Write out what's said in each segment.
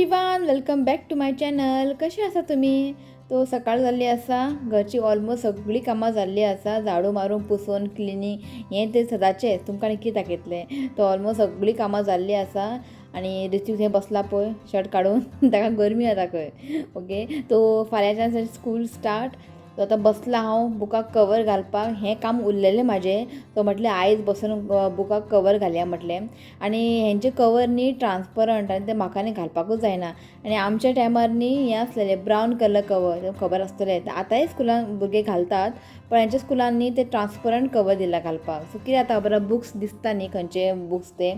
Everyone, welcome back to my channel. कशें आसा तुमी? तो सकाळ जाल्ली आसा, घरची ऑलमोस्ट सगळीं कामां जाल्लीं आसा. झाडू मारून पुसून क्लिनींग हें तें सदांचें तुमकां आनी कितें दाखयतलें. तो ऑलमोस्ट सगळीं कामां जाल्लीं आसा आनी ऋत्विक थंय बसला पळय शर्ट काडून, ताका गरमी जाता खंय. ओके, तो फाल्यांच्यान स्कूल स्टार्ट. तो आतां बसला हांव बुकाक कवर घालपाक. हें काम उरलेलें म्हाजें. तो म्हटलें आयज बसून बुकाक कवर घालया म्हटलें. आनी हेंचे कवर न्ही ट्रान्सपरंट आनी तें म्हाका न्ही घालपाकूच जायना. आनी आमच्या टायमार न्ही हें आसलेलें ब्रावन कलर कवर, खबर आसतलें. आतांय स्कुलान भुरगे घालतात, पण हेंच्या स्कुलान न्ही ते ट्रान्सपरंट कवर दिला घालपाक. सो कितें जाता खबर, बुक्स दिसता न्ही खंयचे बुक्स ते.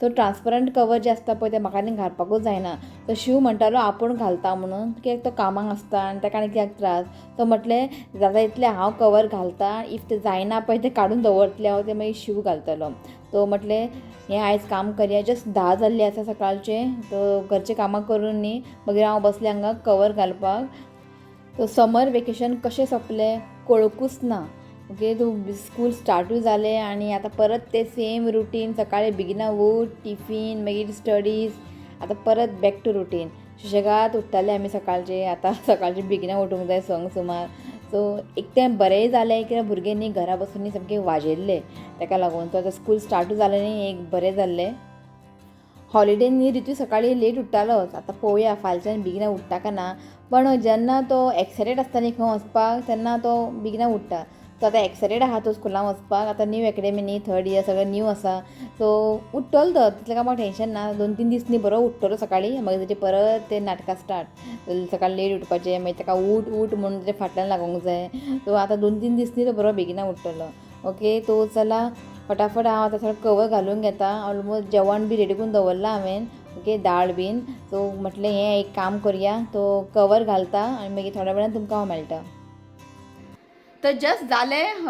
सो ट्रान्सपरंट कवर जे आसता पळय ते म्हाका न्ही घालपाकूच जायना. तो शिव म्हणटालो आपूण घालता म्हणून, कित्याक तो कामाक आसता आनी ताका आनी कित्याक त्रास. तो म्हटलें जाता तितलें हांव कवर घालता, if तें जायना पळय तें काडून दवरतलें हांव, तें मागीर शिव घालतलो. तो म्हटलें हें आयज काम करया. जस्ट 10 जाल्लीं आसा सकाळचें. तो घरचें कामां करून न्ही मागीर हांव बसलें हांगा कवर घालपाक. तो समर वेकेशन कशें सोंपलें कळुकूच ना. ओके, तो स्कूल स्टार्टूय जालें आनी आतां परत तें सेम रुटीन. सकाळीं बेगिना उठ, टिफीन, मागीर स्टडीज, आतां परत बॅक टू रुटीन. सुशेगाद उठ्ठाले आमी सकाळचे, आतां सकाळचे बेगिना उठूंक जाय 6 सुमार. सो एक तें बरेंय जालें कित्याक भुरगे न्ही घरा बसून न्ही सामकें वाजेल्ले, ताका लागून. तो आतां स्कूल स्टार्टूय जालें न्ही, एक बरें जाल्लें. हॉलिडे न्ही ऋतू सकाळीं लेट उठ्ठालोच. आतां पळोवया फालच्यान बेगिना उठ्ठा काय ना. पण जेन्ना तो एक्सायटेड आसता न्ही खंय वचपाक तेन्ना तो बेगिना उठ्ठा. सो आतां एक्सायटेड आहा तो स्कुलान वचपाक. आतां न्यू एकेडमी न्ही, थर्ड इयर सगळें न्यू आसा. सो उठ्ठलो तो, तितलें काय म्हाका टेंशन ना. 2-3 दीस न्ही बरो उठ्ठलो सकाळीं, मागीर तेजे परत ते नाटकां स्टार्ट. सकाळीं लेट उठपाचें, मागीर ताका उठ उठ म्हणून तेजे फाटल्यान लागूंक जाय. सो आतां 2-3 दीस न्ही तो बरो बेगिना उठ्ठलो. ओके, तो चला फटाफट हांव आतां सगळें कवर घालून घेता. ऑलमोस्ट जेवण बी रेडी करून दवरलां हांवें. ओके, दाळ बीन. सो म्हटलें हें एक काम करया. तो कवर घालता आनी मागीर थोड्या वेळान तुमकां हांव मेळटा. तर जस्ट जालें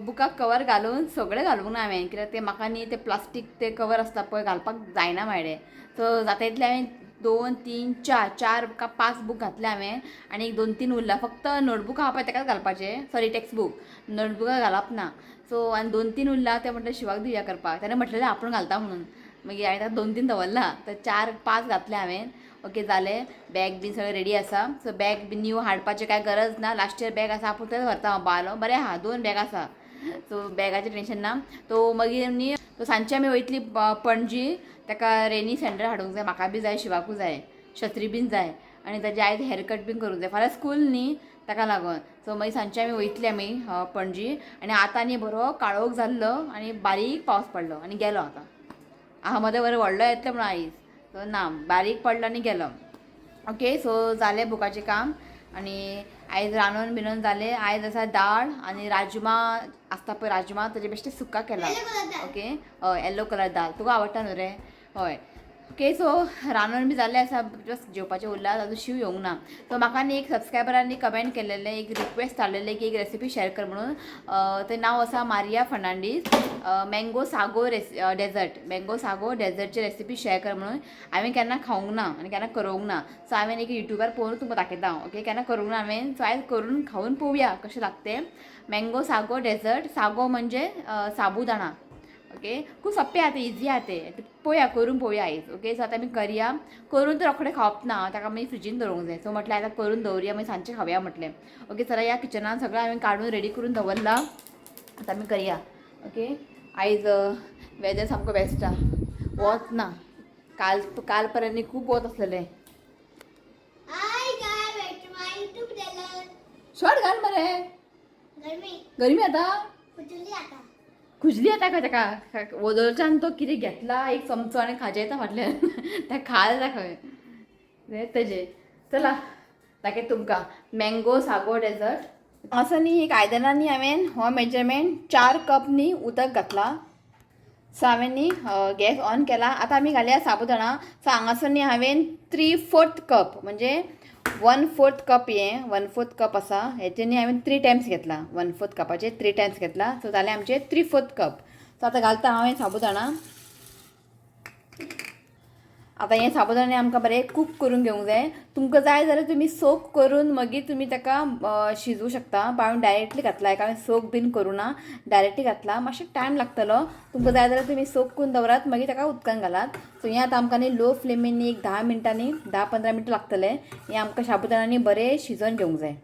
बुकाक कवर घालून. सगळें घालूंक ना हांवें, कित्याक तें म्हाका न्ही तें प्लास्टीक तें कवर आसता पळय घालपाक जायना म्हाजें. सो जाता तितलें हांवें 2 3 4 4 5 बूक घातले हांवें आनी एक 2-3 उरला. फक्त नोटबूक आहा पळय तेकाच घालपाचें, सॉरी टेक्स्टबूक, नोटबुकाक घालप ना. सो आनी 2-3 उरला तें म्हटलें शिवाक दिवया करपाक. तेणें म्हटलेलें आपूण घालता म्हणून, मागीर हांवें ताका 2-3 दवरला. तर 4-5 घातले हांवें. ओके, जालें. बॅग बीन सगळें रेडी आसा. सो बॅग बी न्यू हाडपाचें कांय गरज ना. लास्ट इयर बॅग आसा आपूण तें व्हरता हांव. बालो बरें आहा, 2 बॅग आसा. सो बॅगाचें टेंशन ना. तो मागीर न्ही तो सांजचे आमी वयतली पणजी. ताका रेनी सँडल हाडूंक जाय, म्हाका बी जाय, शिवाकूय जाय, छत्री बीन जाय आनी ताजे आयज हेअरकट बीन करूंक जाय. फाल्यां स्कूल न्ही ताका लागून. सो मागीर सांजचे आमी वयतली आमी पणजी. आनी आतां न्ही बरो काळोख जाल्लो आनी बारीक पावस पडलो आनी गेलो. आतां आहा मदें बरें व्हडलो येतलें म्हणून आयज, सो ना, बारीक पडलो आनी गेलो. ओके, सो जालें बुकाचें काम आनी आयज रांदून बिनून जालें. आयज आसा दाळ आनी राजमा आसता पळय राजमा, ताजे बेश्टे सुका केला. ओके, हय, येल्लो कलर दाल तुका आवडटा न्हू रे? हय. ओके, सो रांदून बी जाल्लें आसा, जस्ट जेवपाचें उरलां. आजून शिव येवंक ना. सो म्हाका न्ही एक सबस्क्रायबरांनी कमेंट केलेलें, एक रिक्वेस्ट धाडलेलें की एक रेसिपी शेअर कर म्हणून. तें नांव आसा Maria Fernandes, mango sago dessert. Mango sago डेजर्टची recipe share कर म्हणून. हांवें केन्ना खावंक ना आनी केन्ना करूंक ना. सो हांवें एक युट्यूबार पळोवन तुमकां दाखयता. ओके, केन्ना करूंक ना हांवें. सो आयज करून खावन पळोवया कशें लागतें. Mango sago desert. सागो म्हणजे साबुदाणा. ओके, खूब सोंपें आहा तें, इजी आहा तें. पळोवया, करून पळोवया आयज. ओके, सो आतां आमी करया. करून तर रोखडें खावप ना, ताका मागीर फ्रिजीन दवरूंक जाय. सो म्हटलें आतां करून दवरुया, मागीर सांजचें खावया म्हटलें. ओके, चला ह्या किचनान सगळें हांवें काडून रेडी करून दवरलां, आतां आमी करया. ओके, आयज वेदर सामको बेस्ट आहा, वत ना. काल काल पर्यंत खूब वत आसलेलें. शर्ट घाल मरे. गरमी आतां खुजली येता खंय ताका. वोदोळच्यान तो कितें घेतला एक चमचो आनी खाजें येता फाटल्यान, तें खाल जाता खंय तेजें. चला दाखयता तुमकां मँगो सागो डेजर्ट. असो न्ही एक आयदनां न्ही हांवें हो मेजरमेंट 4 कप न्ही उदक घातलां. सो हांवें न्ही गॅस ऑन केला. आतां आमी घालया साबुदाणा. सो हांगासर न्ही हांवें 3/4 कप म्हणजे 1/4 कप, हें 1/4 कप आसा. हेचे न्ही हांवें 3 टायम्स घेतला, 1/4 कपाचे 3 टायम्स घेतला. सो जालें आमचें 3/4 कप. सो आतां घालता हांवें साबुदाणा. आतां हें साबुदाणे आमकां बरें कूक करून घेवंक जाय. तुमकां जाय जाल्यार तुमी सोक करून मागीर तुमी ताका शिजोवंक शकता. पण हांवें डायरेक्टली घातला, हाका हांवें सोक बीन करूं ना, डायरेक्टली घातला. मातशें टायम लागतलो. तुमकां जाय जाल्यार तुमी सोक करून दवरात, मागीर ताका उदकान घालात. सो हें आतां आमकां न्ही लो फ्लेमीन एक 10 मिनटांनी, 10-15 मिनटां लागतलें. हें आमकां साबुदाण्यांनी बरें शिजोवन घेवंक जाय.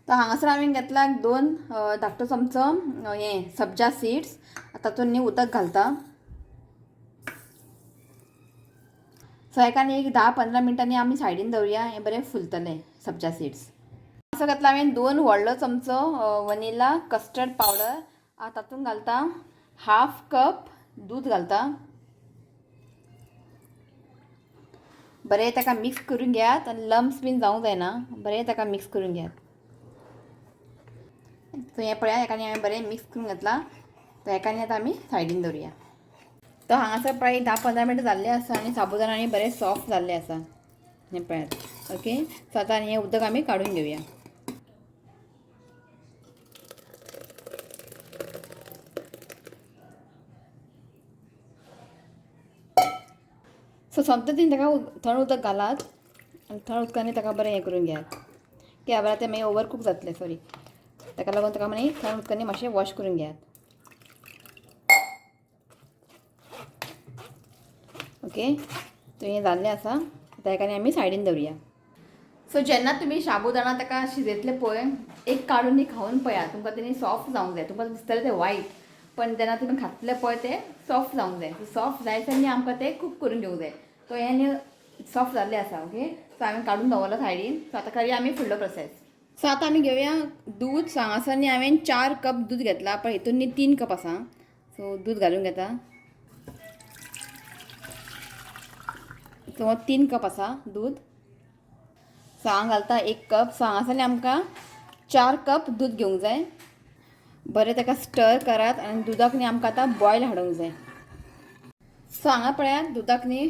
तर हांगासर हांवें घेतला 2 धाकटो चमचो हें सब्जा सीड्स. तातूंत न्ही उदक घालता. सो हेका न्ही एक 10-15 मिनटांनी आमी सायडीन दवरुया, हें बरें फुलतलें सब्जा सीड्स. असो घातला हांवें 2 व्हडलो चमचो वनिला कस्टर्ड पावडर. तातूंत घालता 1/2 कप दूद घालता. बरें ताका मिक्स करून घेयात आनी लम्स बीन जावंक जायना, बरें ताका मिक्स करून घेयात. सो हें पळयात, हेका न्ही हांवें बरें मिक्स करून घेतलां. तो हेका न्ही आतां आमी सायडीन दवरुया. तो हांगासर पळय 10-15 मिनटां जाल्लें आसा आनी साबुदाणा बरें सॉफ्ट जाल्लें आसा. हें पळयात. ओके, सो आतां हें उदक आमी काडून घेवया. सो सोमतें तिणें ताका थंड उदक घालात आनी थंड उदकांनी ताका बरें हें करून घेयात. कित्याक बरें तें मागीर ओवर कूक जातलें, सॉरी, ताका लागून ताका मागीर थंड उदकांनी मातशें वॉश करून घेयात. ओके, तो हें जाल्लें आसा. आतां हेका आमी सायडीन दवरुया. सो जेन्ना तुमी साबुदाणा ताका शिजयतले पळय, एक काडून न्ही खावन पळयात, तुमकां तेणी सॉफ्ट जावंक जाय. तुमकां दिसतलें तें वायट, पण जेन्ना तुमी खातले पळय तें सॉफ्ट जावंक जाय. सो सॉफ्ट जायसर न्ही आमकां तें कूक करून घेवंक जाय. तो हें न्ही सॉफ्ट जाल्लें आसा. ओके, सो हांवें काडून दवरलां सायडीन. सो आतां करया आमी फुडलो प्रोसेस. सो आतां आमी घेवया दूद. सो हांगासर न्ही हांवें 4 कप दूद घेतला, पण हितून न्ही 3 कप आसा. सो दूद घालून घेता. सो 3 कप आसा दूद. सो हांव घालता 1 कप. सो हांगासर न्ही आमकां 4 कप दूद घेवंक जाय. बरें ताका स्टर करात आनी दुदाक न्ही आमकां आतां बॉयल हाडूंक जाय. सो हांगा पळयात दुदाक न्ही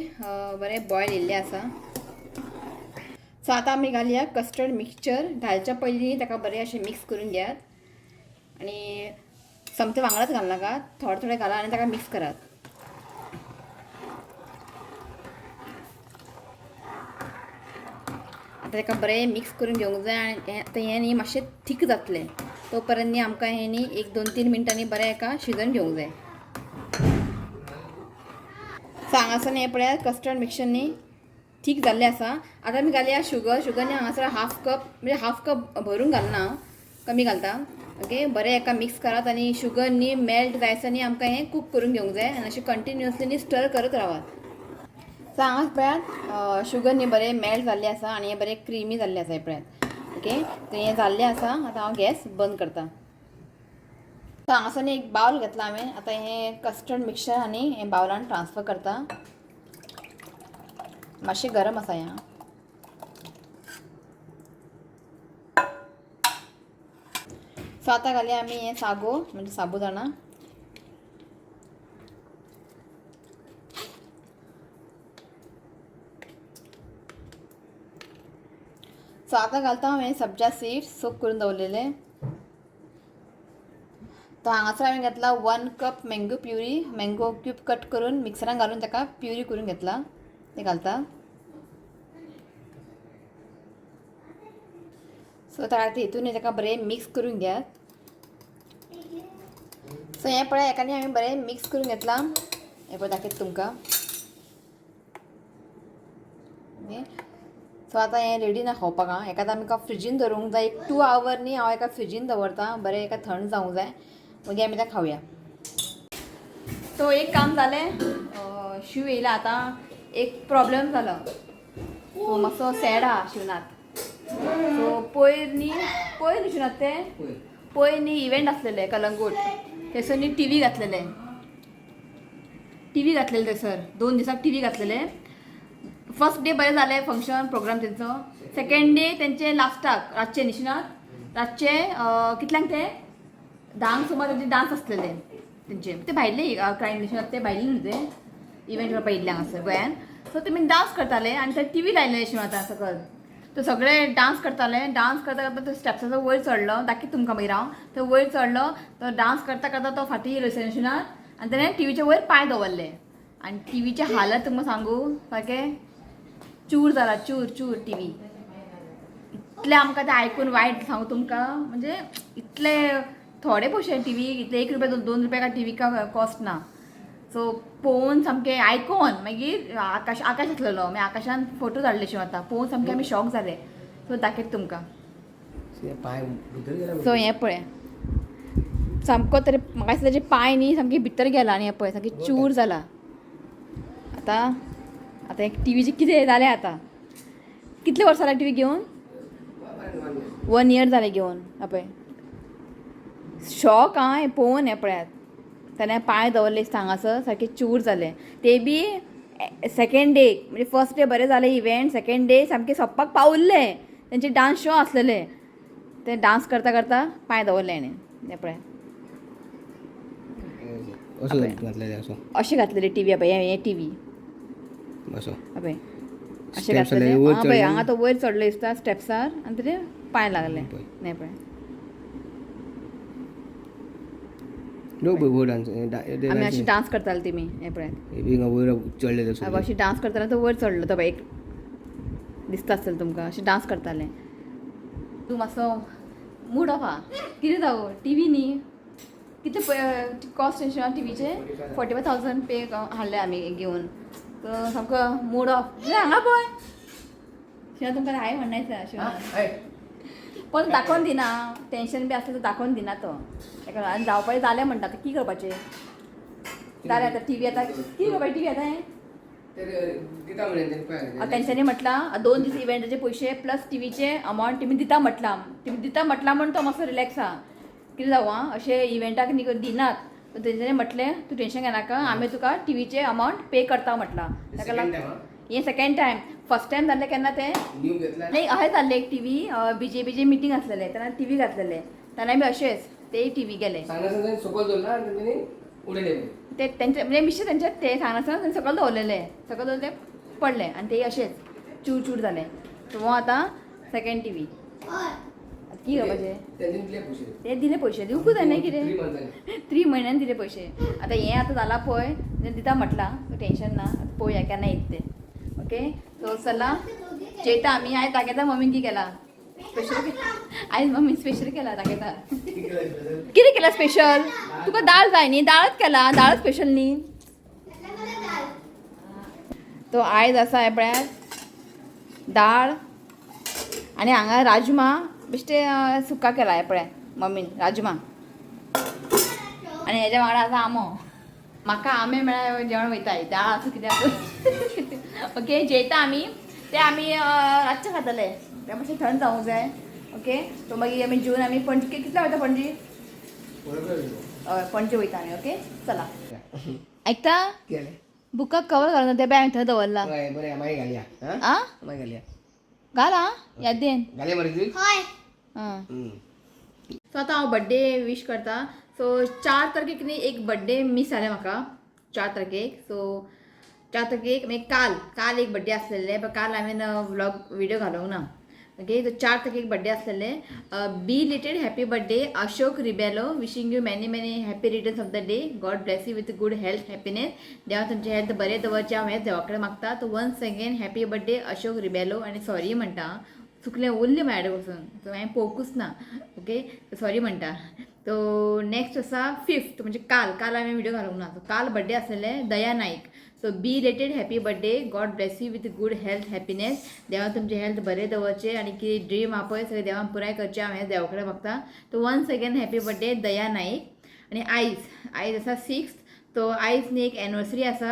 बरें बॉयल येयल्लें आसा. सो आतां आमी घालया कस्टर्ड मिक्सचर. घालच्या पयलीं ताका बरें अशें मिक्स करून घेयात आनी सोमतें वांगडाच घालनाका, थोडें थोडें घाला आनी ताका मिक्स करात. आतां ताका बरें मिक्स करून घेवंक जाय आनी आतां हें न्ही मातशें थीक जातलें. तो पर्यंत न्ही आमकां हें न्ही 1 2-3 मिनटांनी बरें हेका शिजोवन घेवंक जाय. सो हांगासर न्ही हें पळयात कस्टर्ड मिक्सचर न्ही थीक जाल्लें आसा. आतां आमी घालया शुगर. शुगर न्ही हांगासर 1/2 कप, म्हणजे 1/2 कप भरून घालना, कमी घालता. ओके, बरें हेका मिक्स करात आनी शुगर न्ही मेल्ट जायसर न्ही आमकां हें कूक करून घेवंक जाय आनी अशें कंटिन्युअसली न्ही स्टर करत रावात. सो हांगाच पळयात शुगर न्ही बरें मेल्ट जाल्लें आसा आनी हें बरें क्रिमी जाल्लें आसा. हें पळयात. ओके, तर हें जाल्लें आसा. आतां हांव गॅस बंद करता. सो हांगासर न्ही एक बावल घेतला हांवें. आतां हें कस्टर्ड मिक्सचर आनी हें बावलान ट्रान्सफर करता. मातशें गरम आसा हें. सो आतां घालया आमी हें सागो, म्हणजे साबुदाणा. सो आतां घालता हांव हें सब्जा सीड्स सोक करून दवरलेले. तो हांगासर हांवें घेतला 1 cup mango puree. Mango cube cut करून मिक्सरान घालून ताका प्युरी करून घेतला, तें घालता. सो ताका हितून ताका बरें मिक्स करून घेयात. सो हें पळय हेका न्ही हांवें बरें मिक्स करून घेतलां. हें पळय दाखयता तुमकां. ओके, सो आतां हें रेडी ना खावपाक. आं, हेका आतां आमकां फ्रिजीन दवरूंक जाय. एक 2 our न्ही हांव हेका फ्रिजीन दवरता, बरें हेका थंड जावंक जाय, मागीर आमी तें खावया. सो एक काम जालें, शिव येयला. आतां एक प्रॉब्लम जालो. सो मातसो सॅड आहा शिवनाथ. सो पयर न्ही, पयर न्ही शिवनाथ तें पयर न्ही इव्हेंट आसलेलें कलंगूट, थंयसर न्ही टी व्ही घातलेले, टी व्ही घातलेले थंयसर 2 दिसाक टी व्ही घातलेले. फर्स्ट डे बरें जालें फंक्शन प्रोग्राम तेंचो. सेकेंड डे तेंचे लास्टाक रातचे न्ही शिवनाथ, रातचे कितल्यांक ते 10 सुमार तेंचे डांस आसलेले तेंचे. ते भायले क्रायम न्ही शिवनाथ, ते भायले न्हू ते इव्हेंट करपा येयल्ले हांगासर गोंयान. सो तेमी डांस करताले आनी ते टी व्ही लायले शिवनाथ सकयल. तो सगळे डांस करताले. डांस करता करता तो स्टेप्साचो वयर चडलो, दाखयता तुमकां मागीर हांव. तो वयर चडलो, तो डांस करता करता तो फाटीं येयलो शिवनाथ आनी तेणें टी व्हीच्या वयर पांय दवरले. आनी टिवीचे हालत तुमकां सांगू सारकें चूर जाला, चूर चूर टिवी. इतलें आमकां तें आयकून वायट सांगू तुमकां, म्हणजे इतले थोडे पयशे टिवी, इतले 1 रुपया 2 रुपया का टिवी का कॉस्ट ना. सो पळोवन सामकें आयकोन मागीर आकाश आकाश आसलेलो, मागीर आकाशान फोटो धाडले शिवाय आतां पळोवन सामकें आमी शॉक जाले. सो दाखयता तुमकां. पांय भितर गेला. सो हें पळय सामको तरी म्हाका दिसता तेजे पांय न्ही सामके भितर गेला आनी हें पळय सामकें चूर जाला. आतां आतां एक टिवीचें कितें जालें आतां, कितले वर्सां जालीं टिवी घेवन? 1 इयर जालें घेवन. हा पळय शॉक आं हें पळोवन, हें पळयात ताणें पांय दवरले दिसता हांगासर सारकें चूर जालें. ते बी सेकेंड डे, म्हणजे फर्स्ट डे बरें जालें इव्हेंट, सेकेंड डे सामकें सोंपपाक पावल्ले, तेंचे डांस शो आसलेले, ते डांस करता करता पांय दवरले हेणें. हें पळय असो घातलेले असो अशें घातलेले टिवी. पळय हें टिवी असो पळय अशें Steps घातलेले. आसले, वयर आं पळय चडले. हांगा तो वयर चडलो दिसता स्टेप्सार आनी तेजे पांय लागले. पळय. हें पळय लोक पळय वयर डान्स आमी अशें डांस करताले तेमी. हें पळय वयर चडले. हांव अशें डांस करताले, तो वयर चडलो तो पळय एक दिसता आसतलें तुमकां, अशें डांस करताले. तूं मातसो मूड ऑफ आहा कितें जावं टिवी न्ही, कितले कॉस्ट टिवीचे 45,000 पे हाडले आमी घेवन. सो सामको मूड ऑफ. हांगा पळय शिवाय तुमकां हाय म्हणनायचा शिवाय पण दाखोवन दिना, टेंशन बी आसलें तर दाखोवन दिना तो ताका. आनी जावपाचें जालें म्हणटा, आतां कितें करपाचें जालें आतां टिवी, आतां कितें करपाचें टिवी आतां हें? दिता. तेंच्यांनी म्हटलां 2 दीस इव्हेंटाचे पयशे प्लस टिवीचे अमावंट तुमी दिता म्हटलां, तुमी दिता म्हटलां म्हूण तो मातसो रिलॅक्स आहा. कितें जावं आं, अशें इव्हेंटाक न्ही दिनात, पूण तेंच्यांनी म्हटलें तूं टेंशन घेनाका, आमी तुका टिवीचे अमावंट पे करता म्हटलां. ताका लागून हें सेकेंड टायम, फर्स्ट टायम जाल्लें केन्ना तें न्यू घेतला नाही अशें जाल्लें एक टिवी बीजेपीचे मिटींग आसलेलें तेन्ना टिवी घातलेले, तेन्ना बी अशेंच तेय टिवी गेले. सांगना सकयल दवरला आनी तेंच्यांनी उडयले. ते तेंचे म्हणजे मिश्र तेंचे ते सांगनासतना तेंचे सकयल दवरलेले, सकयल दवरले पडले आनी ते अशेंच चूर चूर जाले. सो आतां सेकेंड टिवी कितें करपाचें? तेंच्यांनी दिले पयशे, ते दिले पयशे दिवकूच जाय न्ही कितें 3 मंथांनी 3 म्हयन्यान दिले पयशे. आतां हें आतां जालां पळय दिता म्हटलां, टेंशन ना, आतां पळोवया केन्ना येता तें. ओके सो चला जेयता आमी. आयज दाखयता मम्मीन कितें केलां स्पेशल, आयज मम्मीन स्पेशल केला दाखयता. कितें केलां स्पेशल? तुका दाळ जाय न्ही, दाळच केला, दाळच स्पेशल न्ही. तो आयज आसा हें पळयात दाळ आनी हांगा राजमा बेश्टे सुका केला हें पळयात मम्मीन राजमा, आनी हेज्या वांगडा आसा आंबो. म्हाका आंबे मेळ्ळ्यार जेवण वयता, दाळ आसूं कितें आसूं. ओके जेयता आमी, ते आमी रातचे खातले, ते मातशें थंड जावंक जाय. ओके सो मागीर आमी जेवन आमी पणजे कितल्या वयता पणजी? हय पणजे वयता आमी. ओके चला आयकता केलें बुकाक कवर घालून ते बॅग हांवें थंय दवरला. हय बरें, मागीर घालया. आं मागीर घालया. घाल आं यादीन. घालया मरे तुवें. आं सो आतां हांव बड्डे विश करता. सो 4 तारखेक न्ही एक बड्डे मीस जालें म्हाका, 4 तारखेक. सो 4 तारखेक मागीर काल काल एक बड्डे आसलेले, पण काल हांवें व्लॉग व्हिडियो घालूंक ना. ओके सो 4 तारखेक बड्डे आसलेले. Belated happy birthday Ashok Rebelo, wishing you many many happy returns of the day, God bless you with good health happiness. देवा तुमचें हेल्थ बरें दवरचें हांव हेंच देवा कडेन मागता. So once again happy birthday Ashok Rebelo. आनी सॉरी म्हणटा, चुकलें उरलें म्हाजे पसून, सो हांवें पळोवंकूच ना. ओके सॉरी म्हणटा. सो नेक्स्ट आसा 5th, म्हणजे काल काल हांवें व्हिडियो घालूंक ना. सो काल बड्डे आसलेले Daya Naik. So belated happy birthday, God bless you with good health happiness. देवा तुमचें हेल्थ बरें दवरचें आनी कितें ड्रीम आहा पळय सगळें देवान पुराय करचें हांव हें देवा कडेन मागता. So once again happy birthday Daya Naik. आनी आयज आयज आसा 6th, सो आयज न्ही एक एनिवर्सरी आसा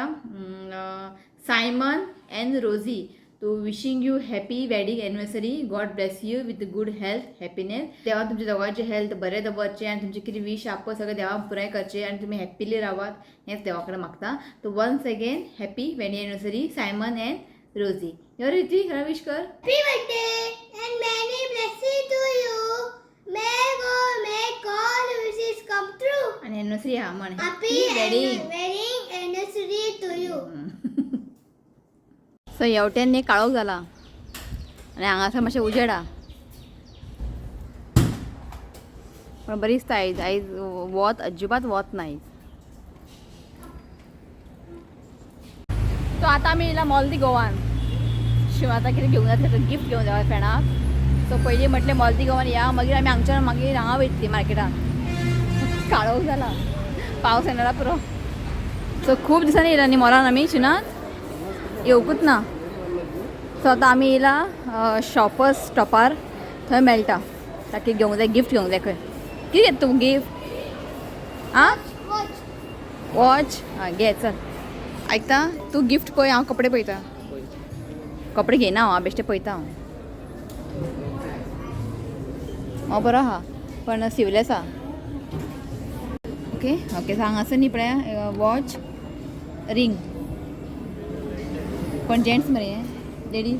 Simon and Rosie. So wishing you happy wedding anniversary, God bless you with good health happiness. देवा तुमच्या दोगांचें हेल्थ बरें दवरचें आनी तुमचें कितें विश आहा पळय सगळें देवान पुराय करचें आनी तुमी हॅप्पिली रावात हेंच देवा कडेन मागता. So once again happy wedding anniversary Simon and Rosie. यो रिती खरें विश कर. Happy birthday and many blessings to you. May God make all wishes come true. आनी एनिवर्सरी आहा म्हण Happy wedding wedding anniversary to you. So हेवटेन न्ही काळोख जाला आनी हांगासर मातशें उजेड आहा, पण बरी दिसता आयज. आयज वत अजिबात वत ना आयज. तो आतां आमी येयला मॉल दी गोवान. शिव आतां कितें घेवंक जातलें, गिफ्ट घेवंक जाय फ्रेंडाक. सो पयलीं म्हटलें मॉल दी गोवान या, मागीर आमी हांगच्यान मागीर हांगा वयतली मार्केटान. काळोख जाला, पावस येणार पुरो. सो खूब दिसांनी येयला न्ही मॉलान आमी, शिनात येवकूच ना. सो आतां आमी येयला शॉपर्स स्टॉपार, थंय मेळटा ताकी घेवंक जाय, गिफ्ट घेवंक जाय. खंय कितें घेता तूं गिफ्ट? आं, वॉच. वॉच. आं घे, चल. आयकता तूं गिफ्ट पळय, हांव कपडे पळयता. कपडे घेयना हांव, बेश्टे पळयता हांव. हो बरो आहा पण सिवलेस आहा. ओके ओके, सो हांगासर न्ही पळय वॉच रिंग, पण जेंट्स मरे हे लेडीज?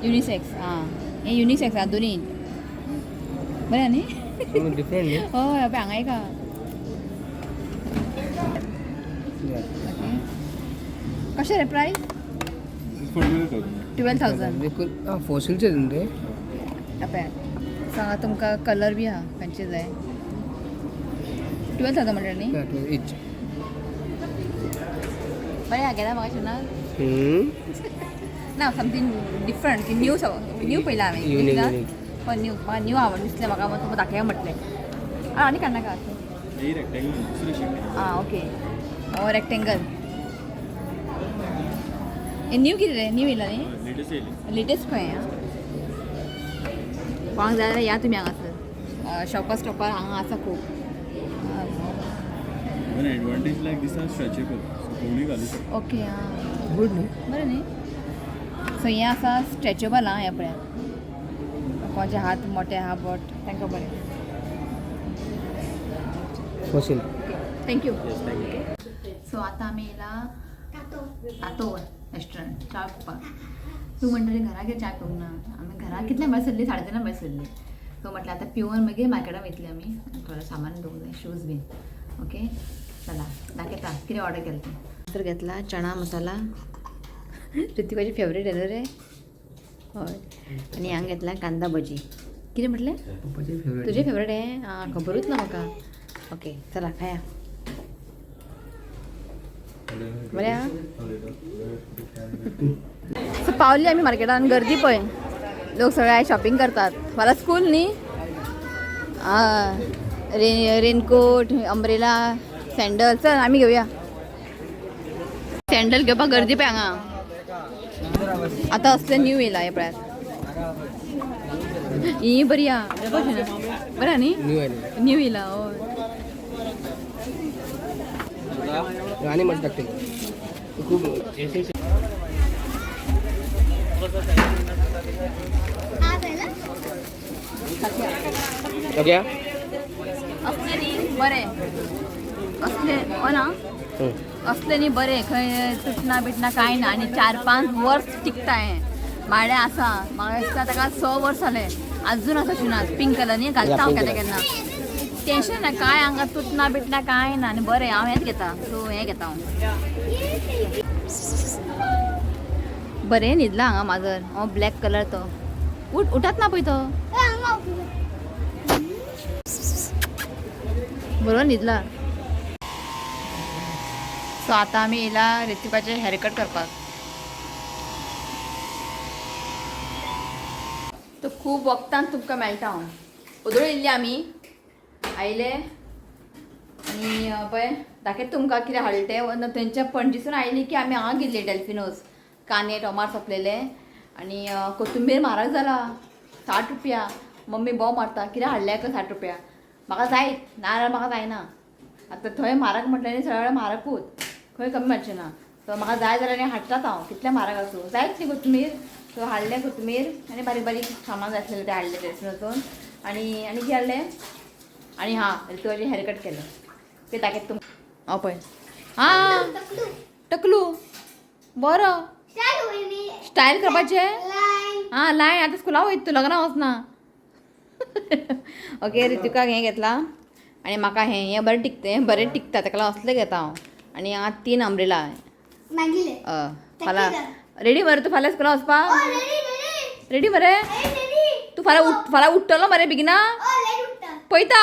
युनिसेक्स. आं, हे युनिसेक्स आहा दोनी, बरें आहा न्ही? डिफरंट न्ही. हय, पळय हांगा एक आहा. ओके, कशें रे प्रायस? 12,000. बिलकुल फॉसिलचे न्ही रे. पळय, सो हांगा तुमकां कलर बी आहा, खंयचे जाय. 12,000 म्हणटा न्ही? इच. बरें आहा, घेता म्हाका शिवना ना समथींग डिफरंट की न्यू न्यू पयला हांवें. Unique, unique. पण न्यू म्हाका न्यू आवड दिसलें म्हाका, मागीर तुमकां दाखया म्हटलें. आनी काडनाका. आं ओके, हो रेक्टेंगल हे न्यू कितें रे? न्यू येयला न्ही, लेटेस्ट खंय आं. कोणाक जाय जाल्यार या तुमी हांगासर शॉपर स्टॉपार, हांगा आसा खूब. Advantage like this are stretchable, so कोणूय घालू शकता. ओके आं. गुड न्ही. बरें न्ही. सो हें आसा स्ट्रेचेबल आं, हें पळयात, कोणाचे हात मोटे आहा बोट तांकां बरें. Fossil. Thank you. Yes, thank you. So आतां आमी येयला तातो. तातो रेस्टॉरंट च्या पिवपाक. तूं म्हणटली घरा कितें च्या पिवंक ना. आमी घरा कितल्या भायर सरली, 3:30 भायर सरली. सो म्हटलें आतां पिवन मागीर मार्केटान वयतली आमी, थोडें सामान घेवंक जाय, शूज बीन. ओके, चला दाखयता कितें ऑर्डर केलें तें. तर घेतला चणा मसाला, ऋतिकाची फेवरेट येता रे. हय, आनी हांगा घेतला कांदा भजी. कितें म्हटलें? पप्पाचे फेवरेट. तुजें फेवरेट हें? आं, खबरूच ना म्हाका. ओके, चला खाया. बरें आहा. सो पावली आमी मार्केटान, गर्दी पळय, लोक सगळे शॉपिंग करतात. मला स्कूल न्ही, रेनकोट, अम्ब्रेला, सँडल. चल आमी घेवया सँडल घेवपाक. गर्दी पळय हांगा. आतां असले न्यू येयला, हे पळयात, ही बरी आहा, बरें आहा न्ही? न्यू आयले. न्यू येयला हय. आनी मस्त लागते खूब. हा पहिला. ओके. असले न्ही बरें, असले हो ना, असले न्ही बरें, खंय तुटना बिटना कांय ना आनी 4-5 वर्स टिकता. हें माडे आसा, म्हाका दिसता ताका 6 वर्स जालें, अजून आसा शिवनाथ. पिंक कलर न्ही, घालता हांव केन्ना केन्ना, टेंशन ना काय, हांगा तुटना बिटना कांय ना आनी बरें. हांव हेंच घेता, सो हें घेता हांव. बरें न्हिदला हांगा माजर, हो ब्लॅक कलर तो. उठ, उठात ना पळय तो. हांगा उठलो. बरोबर न्हिदला. सो आतां आमी येयला ऋतिकाचे हेअरकट करपाक. तो खूब वखदान तुमकां मेळटा. हांव ओदोळ येयल्ली, आमी आयले आनी पळय दाखयता तुमकां कितें हाडलें तें. थंयच्या पणजीसून आयली की आमी हांगा गेल्ली डेल्फिनोज, कांदे टोमाट सोंपलेले आनी कोथुंबीर म्हारग जाला, 60 रुपया. मम्मी बोव मारता, कितें हाडलें का 60 रुपया? म्हाका जायत ना जाल्यार म्हाका जायना. आतां थंय म्हारग म्हटलें न्ही, सगळें म्हारगूच, खंय कमी मेळचें ना. सो म्हाका जाय जाल्यार आनी हाडटात हांव, कितलें म्हारग आसूं, जायच न्ही कोथमीर. सो हाडलें कोथमीर आनी बारीक बारीक सामान जाय आसलेलें तें हाडलें डेल्फिन वचून. आनी आनी कितें हाडलें आनी हां, तुजें हेअरकट केलें ते दाखयता तुमकां. हांव पळय आं. टकलू. टकलू बरो. स्टाईल होईल. स्टायल करपाचें. लाईन. आं लाय, आतां स्कुला वयता तूं, लग्नाक वचना. ओके, ऋतिकाक हें घेतलां आनी म्हाका हें, हें बरें टिकता, हें बरें टिकता, ताका लागून असलें घेता हांव. आनी हांगा 3 अम्ब्रेला. मागीले. फाल्यां रेडी मरे तूं फाल्यां स्कुला वचपाक? ओ रेडी रेडी. रेडी मरे? रेडी. तूं फाल्यां उठ, फाल्यां उठ्ठलो मरे बेगिना? ओ लेट उठता. पळयता,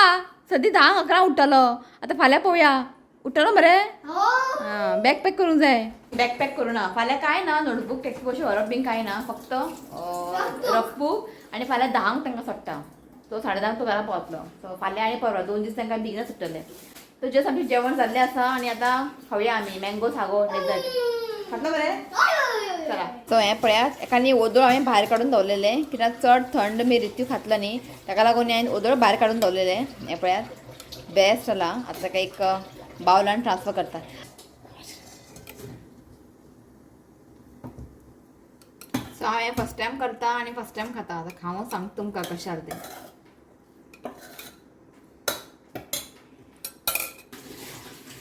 सद्दी 10-11 उठ्ठलो आतां, फाल्यां पळोवया. उठलो मरे? हो. हां, बॅग पॅक करूंक जाय. बॅग पॅक करूं ना फाल्यां. कांय ना, नोटबूक टेक्स्ट अशें व्हरप बीन कांय ना, फक्त रफबूक. आनी फाल्यां 10क तांकां सोडटा, सो 10:30 तो घरा पावतलो. सो फाल्यां आनी परवा 2 दीस तांकां बेगीनच सुट्टले. सो जस्ट आमचें जेवण जाल्लें आसा आनी आतां खावया आमी मँगो सागो डेजर्ट. खातलो मरे? चला. सो हें पळयात, एका न्ही ओदोळ हांवें भायर काडून दवरलेलें, कित्याक चड थंड मिरत्यू खातलो न्ही, ताका लागून हांवें ओदोळ भायर काडून दवरलेलें. हें पळयात, बेस्ट जाला. आतां ताका एक बावलान ट्रान्सफर करता. सो हांव हें फर्स्ट टायम करता आनी फर्स्ट टायम खाता. आतां खावूं सांगता तुमकां कशें जालें तें.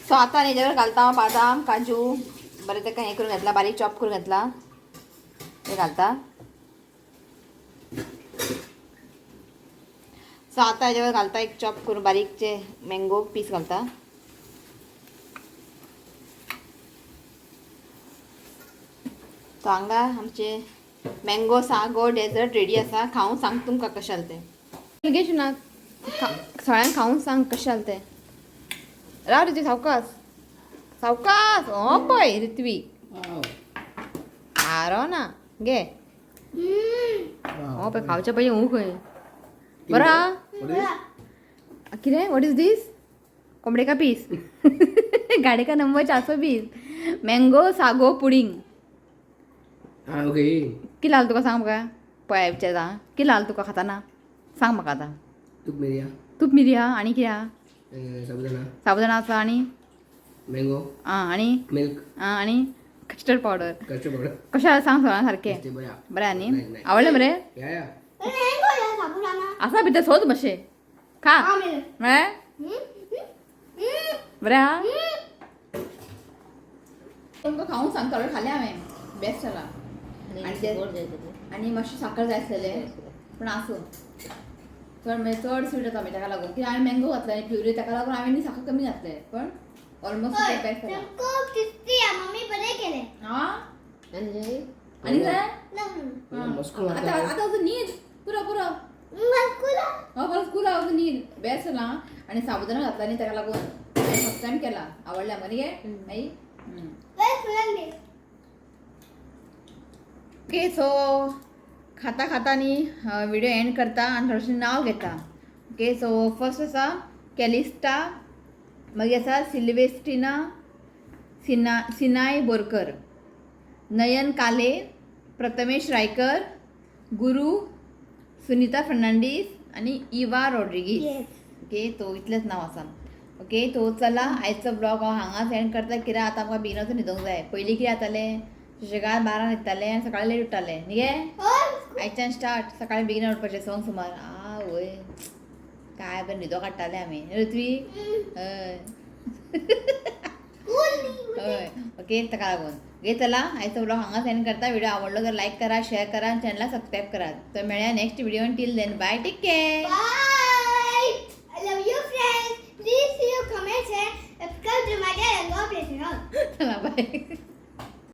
सो आतां हेजेर घालता हांव बादाम, काजू. बरें ताका हें करून घेतला, बारीक चॉप करून घेतला, ते घालता. सो आतां हेजेवर घालता एक चॉप करून बारीकचे मँगो पीस घालता. सो हांगा आमचे मँगो सागो डेजर्ट रेडी आसा. खावूं सांग तुमकां कशें जालें तें. घे ना, सगळ्यांक खावून सांग कशें जालें तें. राव ऋत्वी, सावकास सावकास. हो पळय ऋत्वी, हारो ना घे. हो पळय, खावचे पयलीं हूं खंय बरो आहा. कितें? What is this? कोंबडे का पीस, गाडी का नंबर 420, मँगो सागो पुडींग. हा, ओके. कितें लागलें तुका सांग म्हाका. पळय, विचारता, कितें लागलें तुका खाताना, सांग म्हाका आतां. तूप मिरया. तूप मिरया आनी कितें आहा? साबुदाणा. साबुदाणा आसा आनी? मँगो. आं, आनी? मिल्क. आं, आनी कस्टर्ड पावडर. Custard powder. कशें आसा सांग सगळ्यां सारकें. बरें. बरें आहा न्ही? नाही, नाही. आवडलें मरे? या या. साबुदाणा. आसा भितर, सोद मातशें खा. मेळ्ळें? बरें आहा. तुमकां खावूंक सांगता, ऑलरेडी खालें हांवें, बेस्ट जाला. आनी मातशें साकर जाय आसलेलें, पूण आसूं, चड म्हणजे चड स्वीट जाता मागीर. ताका लागून कित्याक हांवें मँगो घातलें आनी प्युरी, ताका लागून हांवें न्ही साकर कमी घातलें, पण ऑलमोस्ट बेस्ट जाला. खूप टेस्टी आहे मम्मी, बरे केले. आं, आनी जाय? मस्को. आतां आतां अजून न्हीद पुरो पुरो. हो, परत स्कूल अजून न्हीद. बेस्ट जाला. आनी साबुदाणा घातला न्ही, ताका लागून फर्स्ट टायम केला, आवडला मरे गे आई. ओके, सो खाता खाता न्ही व्हिडिओ एंड करता आनी थोडेशें नांव घेता. ओके, सो फर्स्ट आसा कॅलिस्टा, मागीर आसा सिल्वेस्टिना सिना, सिनाय बोरकर, नयन काले, प्रथमेश रायकर, गुरू, सुनीता फर्नांडीस आनी इवा रॉड्रिगीस. ओके, तो इतलेंच नांव आसा. ओके, तो चला, आयचो ब्लॉग हांव हांगाच एंड करता, कित्याक आतां आमकां बेगीन वचून न्हिदोंक जाय. पयलीं कितें जातालें, सुशेगाद 12 न्हिदतालें आनी सकाळीं लेट उठ्ठालें न्ही गे? आयच्यान स्टार्ट सकाळीं बेगीन उठपाचें, 6 सुमार. आवय, काय बरें न्हिदो काडटाले आमी. ऋत्वी, हय हय. ओके, ताका लागून ओके, चला, आयचो ब्लॉग हांगाच एंड करता. व्हिडिओ आवडलो तर लायक करा, शेअर करा आनी चॅनलाक सबस्क्रायब करात. तर मेळया next video. Till then, bye, take care. Bye.